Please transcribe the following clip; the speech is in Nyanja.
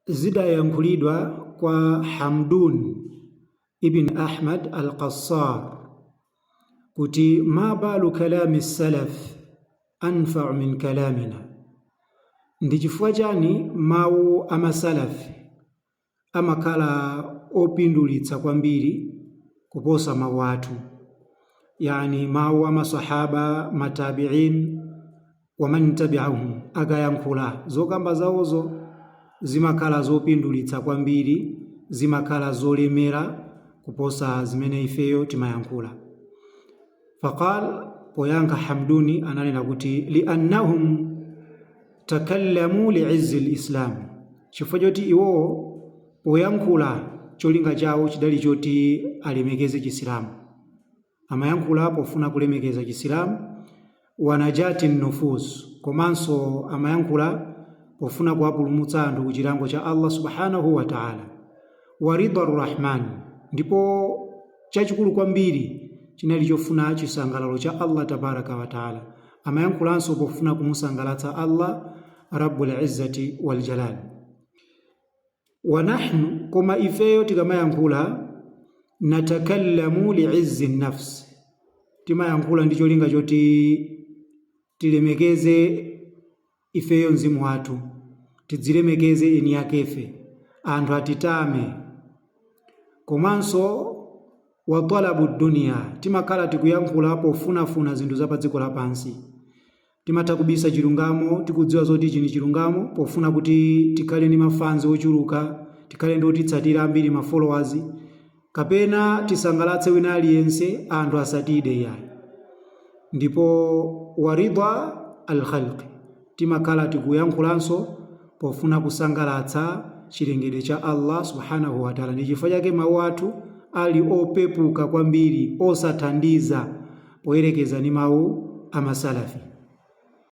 Zidayankhulidwa kwa Hamdun ibn Ahmad al-Qassar kuti ma balu kalami salaf anfa'u min kalamina, ndi chifukwa chani mawu amasalafi amakhala opindulitsa kwambiri kuposa mawu athu, yani mawu amasahaba, matabi'in waman tabi'ahum, akayankhula zokamba zawozo zimakhala zopindulitsa kwambiri, zimakhala zolemera kuposa zimene ifeyo timayankhula. Faqal, poyankha Hamduni ananena kuti liannahum takallamu liizzi lislam, chifukwa choti iwowo poyankhula cholinga chawo chidali choti alemekeze Chisilamu, amayankhula pofuna kulemekeza Chisilamu, wa najati nufus, komanso amayankhula pofuna kuwapulumutsa anthu ku chilango cha Allah subhanahu wa ta'ala, wa ridha rrahman, ndipo chachikulu kwambiri chinali chofuna chisangalalo cha Allah tabaraka wa ta'ala, amayankhulanso pofuna kumusangalatsa Allah rabbul izzati wal jalal. Wa nahnu, koma ifeyo tikamayankhula, natakallamu liizzi nafsi, timayankhula ndi cholinga choti tilemekeze ifeyo mzimu wathu, tidzilemekeze eni akefe, anthu atitame, komanso wa talabu dunya, timakhala tikuyankhula pofunafuna zinthu za pa dziko lapansi. Timatha kubisa chilungamo tikudziwa zoti ichi ndi chilungamo pofuna kuti tikhale ndi mafanzi ochuluka, tikhale ndi otitsatira ambiri, ma followers, kapena tisangalatse wina aliyense, anthu asatide iyayi. Ndipo waridha alkhalqi, timakhala tikuyankhulanso pofuna kusangalatsa chilengedwe cha Allah subhanahu wa ta'ala. Ndi chifukwa chake mawu athu ali opepuka kwambiri, osathandiza poyerekeza ndi mawu amasalafi.